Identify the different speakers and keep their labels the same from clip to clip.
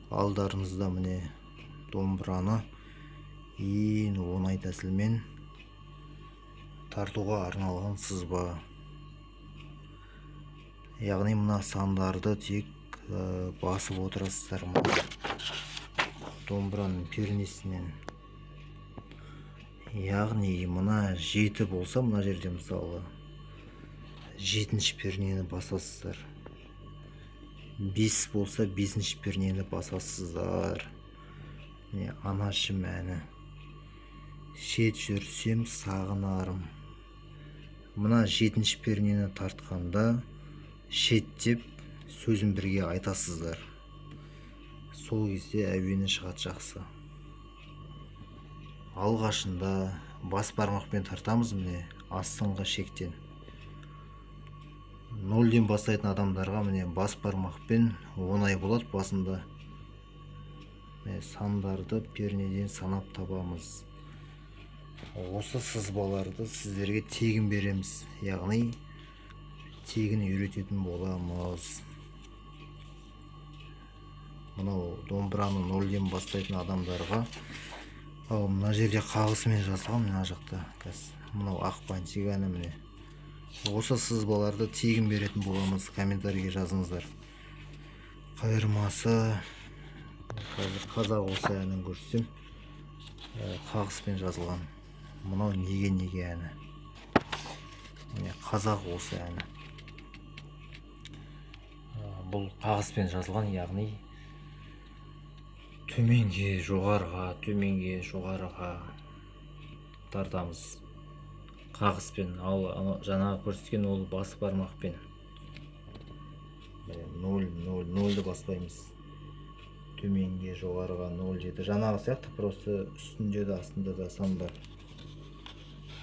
Speaker 1: Алдарыңызда міне домбыраны ең оңай тәсілмен тартуға арналған сызба. Яғни мына сандарды тек басып отырасыздар мына домбыраның пернесінен. Яғни мына 7 болса, мына жерде мысалы 7-ші пернені басасыздар. 5 болса 5-ші пернені басасыздар. Міне анашым әні. Шет жүрсем сағынарым. Мына 7-ші пернені тартқанда шет деп сөзін бірге айтасыздар. Сол кезде әуені шығады жақсы. Алғашында бас бармақпен тартамыз міне астыңғы шектен. 0-ден бастайтын адамдарға міне бас бармақпен оңай болады басында. Міне сандарды пернеден санап табамыз. Осы сызбаларды сіздерге тегін береміз, яғни тегін үйрететін боламыз. Мынау домбыраны 0-ден бастайтын адамдарға, ал мына жерде қағысымен жазылған, мына жақта қазір мынау ақ бантик әні міне. Осы сызбаларды тегін беретін боламыз, комментарийге жазыңыздар. Қайырмасы қазір қазақ осы әнін көрсетсем, қағыспен жазылған. Мынау неге неге әні. Міне қазақ осы әні. Бұл қағыспен жазылған, яғни төменге жоғарыға, төменге жоғарыға тартамыз қағыспен. Ал жаңағы көрсеткен ол бас бармақпен. Міне 0, 0, 0-ды баспаймыз. Төменге жоғарыға 0, 7. Жаңағы сияқты, просто үстінде де астында да сан бар.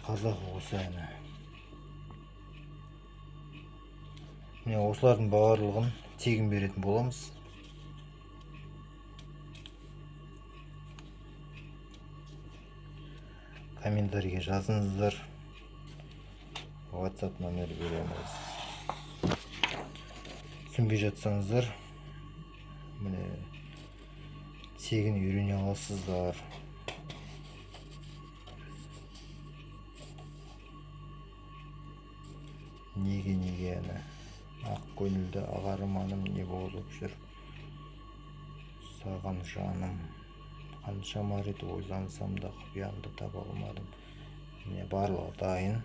Speaker 1: Қазақ осы әні. Міне осылардың барлығын тегін беретін боламыз. Комментарийге жазыңыздар. WhatsApp номер береміз. Түсінбей жатсаңыздар, міне тегін үйрене аласыздар. Неге неге әні. Ақ көңілді ақ арманым не болып жүр саған жаным. Қаншама рет ойлансам да құпиямды таба алмадым. Міне барлығы дайын.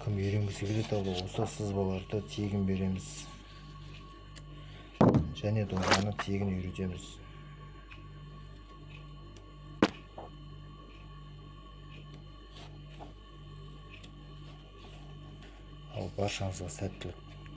Speaker 1: Кім үйренгісі келеді, ал осы сызбаларды тегін береміз. Және домбыраны тегін үйретеміз. Ал баршаңызға сәттілік.